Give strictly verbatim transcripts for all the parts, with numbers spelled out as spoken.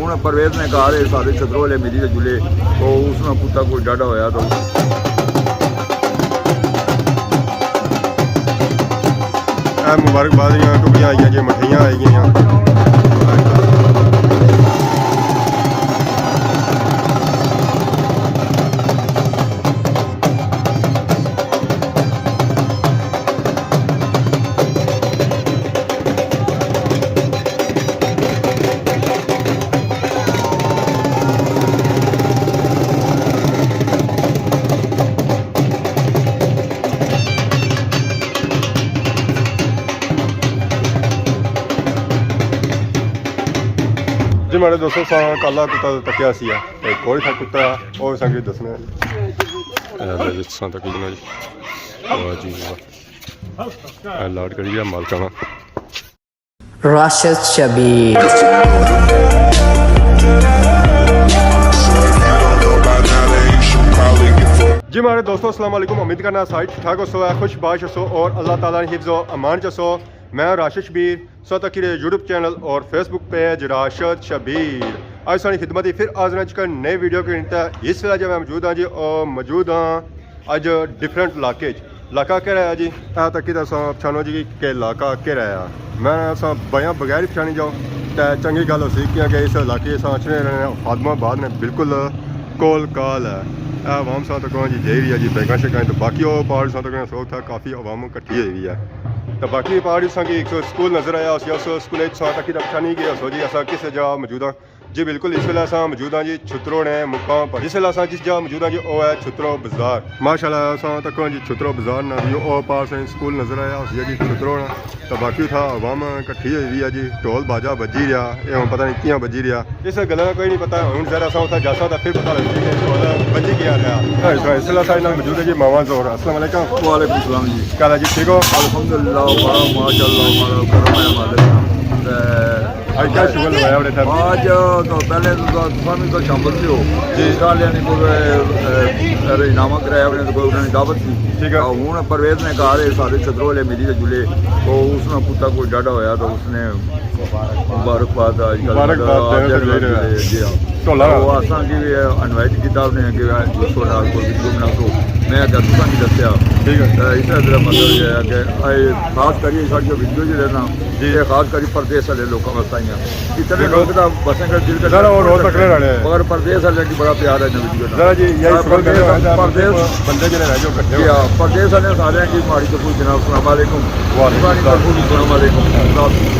ہن پرویز نے گھر اے سارے چھترو والے ملی تے جلے، او اس نا کتا کوئی ڈاڈا ہویا تو اے مبارکباد دیاں ٹکیاں آئی گیاں جی، مٹھائیاں آئی گیاں۔ جی ماڑے دوستو، ساں کالا کتا تکیا سی، ایک اور تھا کتا، اور ساں کی دسنا ہے۔ اے لے جی، ساں تک جی۔ واہ جی واہ۔ اے لاڈ کری گیا مالکانہ۔ راشد شبیر۔ جی ماڑے دوستو، السلام علیکم۔ امید کرنا سارے ٹھیک ٹھاک ہوسو، خوش باش ہوسو اور اللہ تعالیٰ نے حفظ و امان چ ہوسو۔ میں راشد شبیر، سو تکی رہے یوٹیوب چینل اور فیس بک پیج راشد شبیر۔ اج ساڑی خدمت ہی پھر حاضر ہاں ایک نئے ویڈیو کے نتے۔ اس ویلے جو میں موجود ہاں جی، او موجود ہاں اج ڈفرنٹ علاقے چ۔ علاقہ کہڑا ہے جی؟ اے تکی تے اساں پچھانو جی کہ علاقہ کہڑا ہے۔ میں اساں بیاں بغیر ہی پچھانی جاؤ تے چنگی گل ہوسی، کیونکہ اس علاقے اساں اچھنے رہنے، فاطمہ آباد نے بالکل کول کال ہے۔ اے عوام ساں تکو جی جائی رہی ہے جی بینکاں شینکاں، تے باقی او پہاڑ ساں تکو سو اتھا کافی عوام کٹھی ہوئی ہوئی ہے۔ تے باقی پہاڑ اساں کی ایک سکول نظر آیا ہوسی، اس سکول وچ ساں تکی تے پچھانی گئے ہوسو جی اساں کس جگہ موجود ہاں۔ جی بالکل، اس ویلے اساں موجود ہاں جی چھترو نے مقام پر۔ جس ویلے اساں جس جگہ موجود ہاں جی، او ہے چھترو بازار۔ ماشاءاللہ، اساں تکو جی چھترو بازار نا ویو، او پار ساں سکول نظر آیا ہوسی جی چھترو نا۔ تے باقی اتھا عوام کٹھی ہوئی ہوئی ہے جی، ڈھول باجا بجی رہیا، اے ہن پتہ نہیں کیاں بجی رہیا۔ اس گلا نا کوئی نہیں پتہ، ہن ذرا اساں اتھا جاساں تے پھر پتہ لگسی کہ ڈھول بجی کیاں رہیا۔ اچھا، اس ویلے ساڑے نال موجود ہے جی ماما زہرا۔ السلام علیکم۔ وعلیکم السلام جی۔ کیا حال ہے جی، ٹھیک ہو؟ الحمدللہ، بڑا ماشاءاللہ، بڑا کرم ہے مالک۔ تے اج کیا شغل لگایا اپنے تھا؟ اج تو پہلے تو تساں بھی تو شامل تھے ہو۔ جی۔ سالے نے کو، اے، اے، انعام کرایا اپنے کو، انہوں نے دعوت تھی۔ ٹھیک ہے۔ ہن پرویز نے گھر اے سارے چھترو والے ملی تے جلے، تو اس نے کتا کوئی ڈاڈا ہویا تو اس نے مبارکباد اج کل مبارکباد آج دینے تو جلے، جلے۔ جی ہاں۔ ڈھولا۔ تو اساں کی بھی انوائٹ کیتا انہیں کہ دوستو نال کوئی ویڈیو بنا تو میں کہا تساں کی دسیا۔ ٹھیک ہے۔ تے اس طرح مطلب یہ ہے کہ اے خاص کری ساڑی ویڈیو جڑے نا، جی۔ یہ خاص کری پردیس والے لوکاں واسطے آئیاں۔ اتنے بالکل۔ لوگ دا بسیں کا دل کا ذرا اور ہو سکنے رہنے۔ مگر پردیس والے کی بڑا پیار ہے نبی جی کا۔ ذرا جی، یہی شکر کرے، پردیس، پردیس بندے جڑے رہ جو کٹھے جی ہو۔ ہاں، پردیس والے سارے کی ماڑی تو پوچھنا، السلام علیکم۔ وعلیکم السلام۔ السلام علیکم۔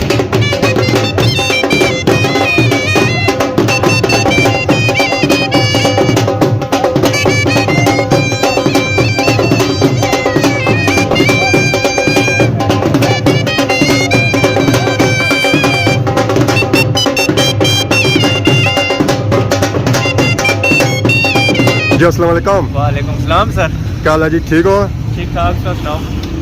جی، السلام علیکم۔ وعلیکم السلام سر۔ کیا حال ہے جی، ٹھیک ہو؟ ٹھیک ٹھاک، سر سناؤ؟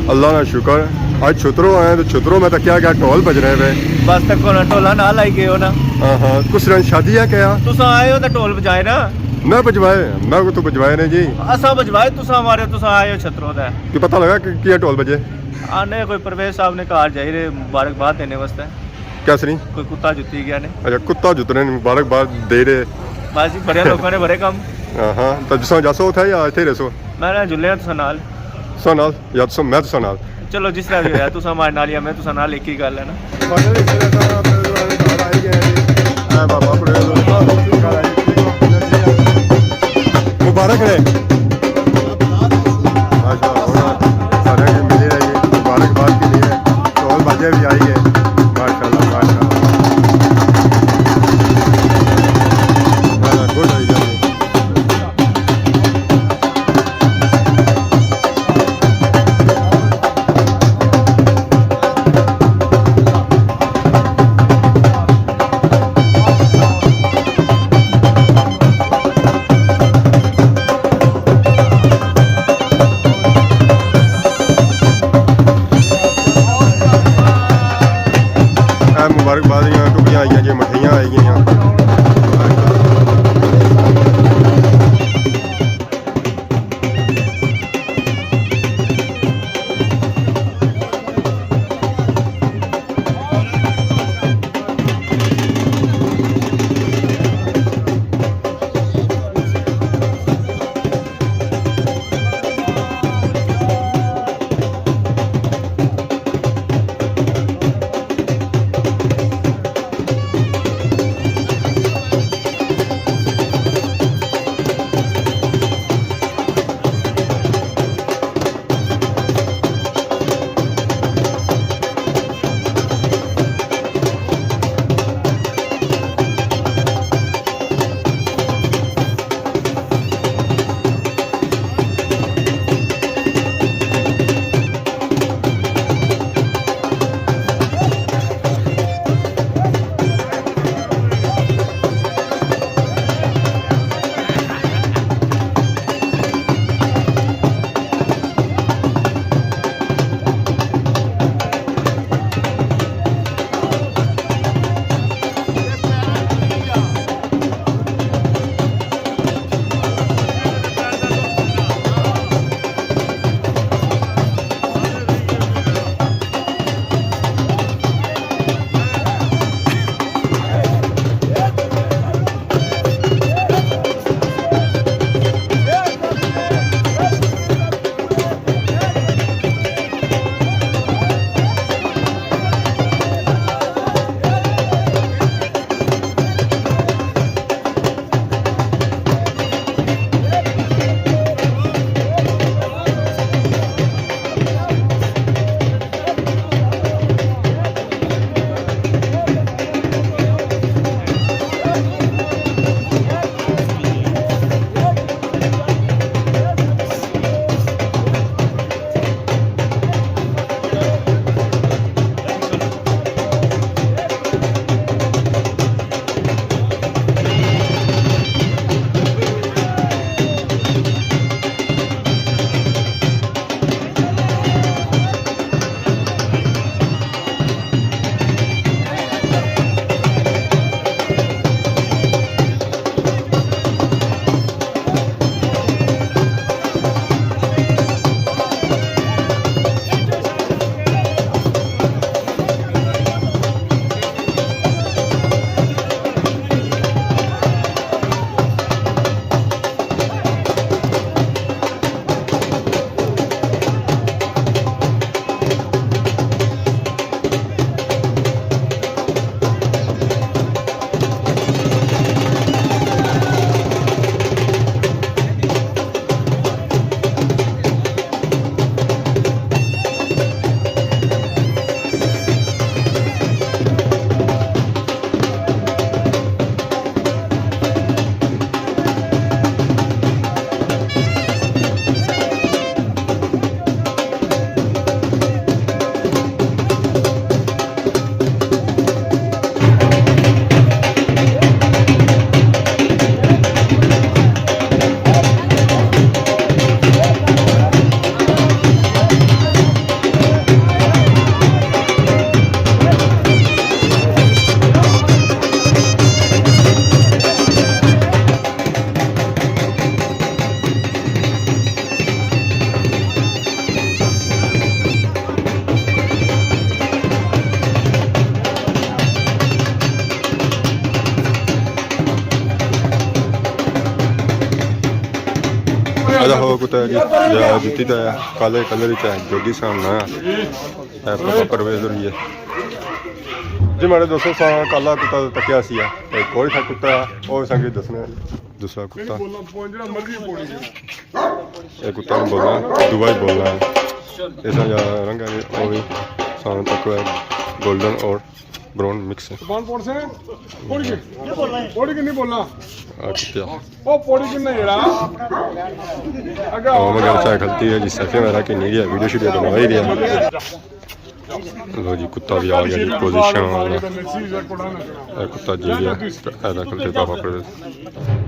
اللہ نا شکر۔ اج چھترو آئے تو چھترو میں تو کیا کیا ڈھول بج رہے وے۔ بس تکو نا، ڈھولا نال آئی گئے ہو نا۔ ہاں ہاں، کس رنگ شادی ہے کیا؟ تساں آئے ہو تو ڈھول بجائے نا۔ میں بجوائے، میں کو تو بجوائے نے جی۔ اساں بجوائے، تساں مارے، تساں آئے ہو چھترو تے۔ کہ پتہ لگا کہ کیا ڈھول بجے؟ آنے کوئی پرویز صاحب نے گھر جائی رہے مبارکباد دینے واسطے۔ کیا سنی؟ کوئی کتا جتی گیا نے۔ اچھا، کتا جتنے نے مبارکباد دے رہے۔ بس جی، بڑے لوگوں نے بڑے کم۔ ہاں ہاں، تو جساں جاسو اتھا یا اتھے رہسو؟ میں نہ جلے ہاں تساں نال۔ تساں نال یا تساں، میں تساں نال؟ چلو، جس طرح بھی ہویا، تساں ماڑے نال یا میں تساں نال، ایک ہی گل ہے نا۔ اے بابا پرویز، مبارک رہے۔ ماشاءاللہ، ہن سارے کی ملی رہی ہے، مبارکباد کی لیے ڈھول باجے بھی آئی ہے۔ ماشاءاللہ، ماشاءاللہ۔ ماشاءاللہ، گڈ آئی جاتی ہے۔ اے مبارکباد دیاں ٹکیاں آئی گیاں جی، مٹھائیاں آئی گیاں۔ ادا ہو کتا ہے جی، یا جتی تے کالے کلر وچ ہے، جوگی سان نہ ہے۔ اے پاپا پرویز ہوری ہے۔ جی ماڑے دوستو، ساں کالا کتا تکیا سی ہے۔ ایک اور تھا کتا، او ساں کی دسنا ہے۔ دوسرا کتا۔ اے کتا نہیں بولنا، دبئی بولنا ہے۔ ایسا یا رنگ ہے، او بھی ساں تک ہے، گولڈن اور براؤن مکس ہے۔ زبان پوڑ سے، پوڑی کے، پوڑی کے نہیں بولنا۔ اچھا۔ او پوڑی کے نہیں یڑا۔ اگا او مگر چاہ کھلتی ہے جی، سیفے وغیرہ کی نہیں رہا، ویڈیو شیڈیو بنوائی رہا۔ لو جی، کتا بھی آ گیا جی، پوزیشن والا۔ اے کتا جی گیا، ایسا کھلتے پاپا پرویز۔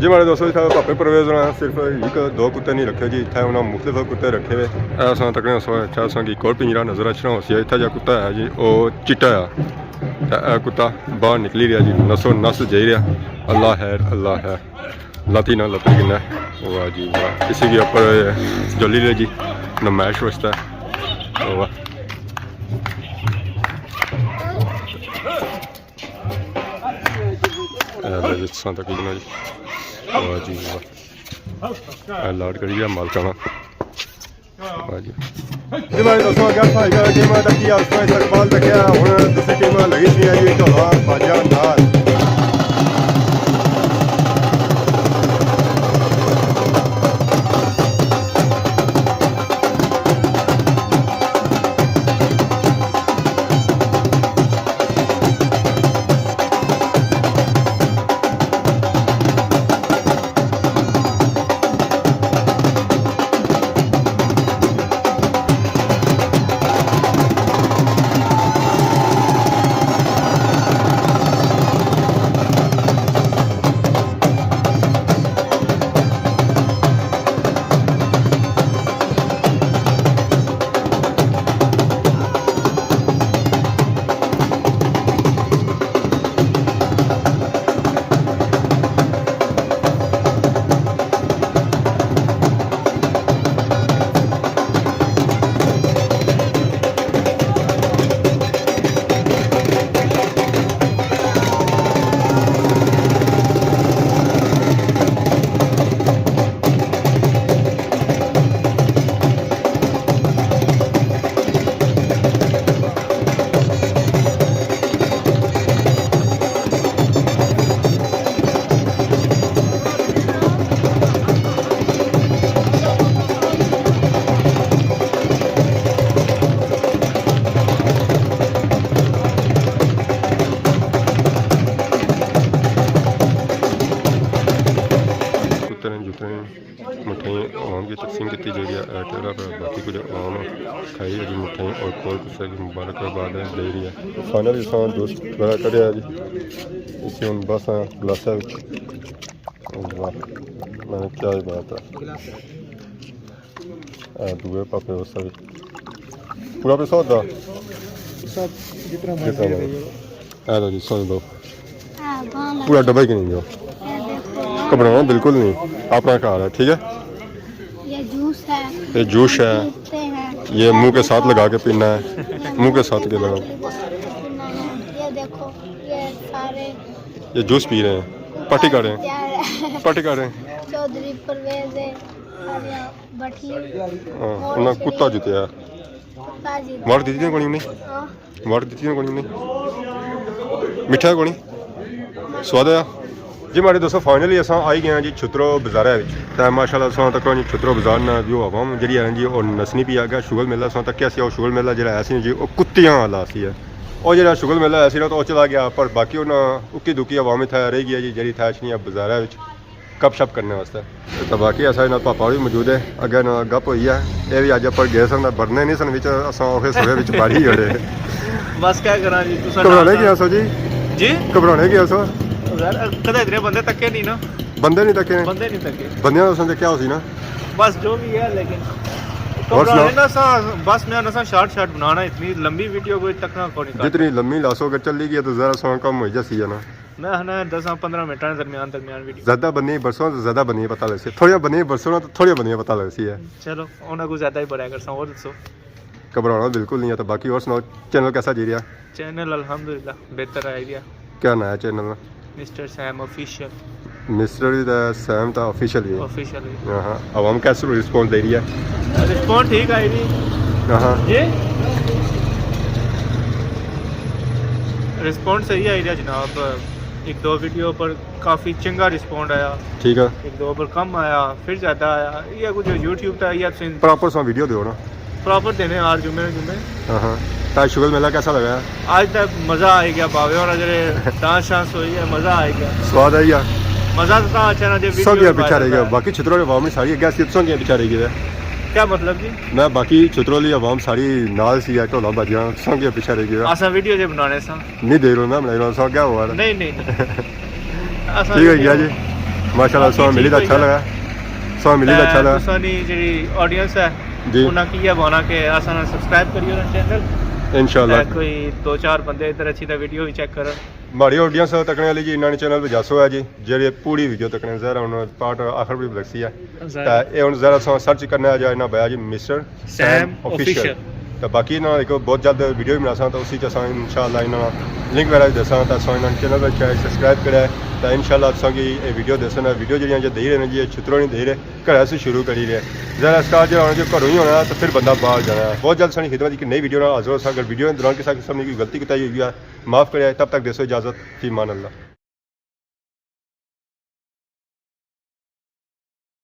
جی ماڑے دوستو، اتھا پاپے پرویز ہونا صرف ایک دو کتے نہیں رکھے جی، اتھا انہاں مختلف کتے رکھے ہوئے۔ ایسا تکنے سو، اچھا ساں کی ایک اور پنجرا نظر اچھنا ہو سی، اتھا جا کتا ہے جی، او چٹا ہے۔ تے اے کتا باہر نکلی رہیا جی، نسو نس جائی رہیا۔ اللہ خیر، اللہ خیر۔ لاتی نہ لتر گنا۔ واہ جی واہ۔ اسی بھی اوپر جلی لے جی، نمائش واسطے۔ واہ۔ اے لے جی، تساں تک گنا جی۔ واہ جی واہ۔ اے لاڈ کری گیا مالکانہ۔ واہ جی۔ جی بھائی دوستو، اگر ساں اگر ٹیم دا کی اس طرح استقبال تکیا، ہن دوسری ٹیم لگی سی ہے جی، ڈھولا باجا نال۔ کتے نے جتنے مٹھائیاں عوام کی تقسیم کیتی جائی رہی ہے۔ اے ٹیبل پر باقی کچھ عوام کھائی ہے جی مٹھائیاں اور کول کسے کی مبارکباد دے رہی ہے۔ فائنلی اساں جوس وغیرہ کڈیا جی، اسی ہن بس گلاساں وچ۔ واہ، میں کیا ہی بات ہے۔ اے دوئے پاپے اس وی۔ پورا پیسہ ہوتا؟ سب جتنا جتنا مرضی مرضی۔ ہے۔ اے لو جی، سونے دو۔ ہاں، بہت پورا ڈبہ ہی کہ نہیں جو۔ اے دیکھو۔ گھبرانا بالکل نہیں، اپنا گھر ہے، ٹھیک ہے؟ یہ جوس ہے۔ یہ جوس ہے۔ پیتے ہیں۔ یہ منہ کے ساتھ لگا کے پینا ہے۔ یہ منہ کے ساتھ کے لگا۔ پینا ہے۔ یہ دیکھو، یہ سارے یہ جوس پی رہے ہیں، پارٹی کر رہے ہیں۔ پارٹی کر رہے ہیں۔ چودھری پرویز ہے۔ بٹھی۔ ہاں، انہاں کتا جتیا۔ کتا جتیا۔ ووٹ دتی کونی انہیں؟ ہاں۔ ووٹ دتی کونی انہیں؟ میٹھا کونی؟ سواد آیا؟ جی ماڑے دوستو، فائنلی اساں آئی گئے ہیں جی چھترو بازارے وچ۔ تے ماشاءاللہ اساں تک جی چھترو بازار نا ویو عوام جڑی ہے جی، او نسنی پئی اگے شغل میلہ اساں تکیا سی، او شغل میلہ جڑا ہے سی جی، او کتیاں والا سی ہے۔ او جڑا شغل میلہ ہے سی نا، تو او چلا گیا، پر باقی انہاں اکی دکی عوام اتھا رہ گئی ہے جی، جڑی اتھا اچھنی ہے بازارے وچ گپ شپ کرنے واسطے۔ تے باقی اساں نال پاپا بھی موجود ہے، اگے نال گپ ہوئی ہے۔ اے بھی اج اپر گئے سن، بڑنے نہیں سن وچ، اساں اوکھے سوے وچ بڑی ہوڑے۔ بس کیا کراں جی، تساں گھبرانے کی ہسو جی؟ جی؟ گھبرانے کی ہسو؟ یار، کدے اتنے بندے تکے نہیں نا۔ بندے نہیں تکے؟ بندے نہیں تکے۔ بندیاں اساں تے کیا ہوسی نا؟ بس جو بھی ہے، لیکن اور سناؤ؟ گھبرانے نا سا، بس میں نہ سا شارٹ شارٹ بنانا، اتنی لمبی ویڈیو کوئی تکنا کوئی نہیں۔ جتنی لمبی لاسو اگر چلی گئی تو ذرا سا کم ہو جاسی ہے نا۔ میں آخنا دساں پندرہ منٹاں دے درمیان، درمیان ویڈیو۔ زیادہ بندے برسو تو زیادہ بندے پتہ لگ سی، تھوڑے بندے برسو نا تو تھوڑے بندے پتہ لگ سی ہے۔ چلو، انہاں کو زیادہ ہی بڑا کرساں، اور دسو۔ گھبرانا بالکل نہیں ہے، تو باقی اور سناؤ، چینل کیسا جی رہا؟ چینل الحمدللہ بہتر آئی رہا۔ کیا نام ہے چینل نا؟ مسٹر سیم آفیشل۔ مسٹر وی تے سیم تے آفیشل وی۔ آفیشل وی۔ ہاں ہاں، عوام کیسے رسپانس دے رہی ہے؟ رسپانس ٹھیک آئی جی۔ ہاں ہاں۔ جی، رسپانس صحیح آئی رہیا جناب۔ ایک دو ویڈیو پر کافی چنگا رسپانس آیا، ٹھیک ہے۔ ایک دو پر کم آیا، پھر زیادہ آیا۔ یہ کچھ یوٹیوب تے یہ سین پراپر سو ویڈیو دیو نا۔ پراپر دینے یار، جمعے جمعے۔ ہاں ہاں۔ تاں شغل میلہ کیسا لگا؟ آج تک مزہ آئی گیا، باوے ہونا جڑے ڈانس شانس ہوئی ہے، مزہ آئی گیا۔ سواد آئی گیا؟ مزہ تو تاں اچھا نا جے ویڈیو سنگیا بھی پیچھے رہ وائرل گیا، ہے۔ باقی چھتروں نے عوام ساری اگے سی، سنگیا پیچھے رہ گیا۔ کیا مطلب جی؟ میں باقی چھتروں والی عوام ساری نال سی، ٹولا بجیاں، سنگیا پیچھے رہ گیا۔ اساں ویڈیو جے بنانے ساں۔ نہیں دے رہا میں، بنائی رہا سو کیا ہوا؟ نہیں نہیں نہیں۔ اساں ٹھیک ہے گیا ویڈیو جی، ماشاءاللہ سو ملی دا اچھا لگا، سو ملی دا اچھا لگا۔ تساں دی جڑی آڈینس ہے، جی۔ انہاں کی یہ بانا کہ اساں سبسکرائب کریو نا چینل۔ انشاءاللہ۔ کوئی دو چار بندے ادھر اچھی تے ویڈیو بھی چیک کرن۔ ماڑی آڈینس تکنے والی جی، انہاں نے چینل پہ جاسو ہے جی، جیڑے پوری ویڈیو تکنے ظاہر ہے ہن پارٹ آخر بھی لگسی ہے۔ ظاہر۔ تے اے ہن ظاہر اساں سرچ کرنا ہے جا انہاں بھایا جی مسٹر سیم آفیشل۔ آفیشل۔ تے باقی انہاں ایک بہت جلد ویڈیو بھی بناساں، تے اسی چ اساں انشاءاللہ انہاں لنک وغیرہ بھی دیساں، تے اساں انہاں چینل پہ چاہے سبسکرائب کرے، تے انشاءاللہ اساں کی اے ویڈیو دیسن، ویڈیو جیڑیاں جو دئی رہے نے جی، اے چھتروں نہیں دئی رہے، گھر سے شروع کری رہے۔ ظاہر ہے اسٹارٹ جڑا ہونا جو گھروں ہی ہونا ہے، تو پھر بندہ باہر جانا ہے۔ بہت جلد ساری خدمت ایک نئی ویڈیو نال حاضر ہوساں۔ اگر ویڈیو دوران کسا قسم کی کوئی غلطی کوتاہی ہوئی ہے، معاف کرے۔ تب تک دیسو اجازت، فی امان اللہ۔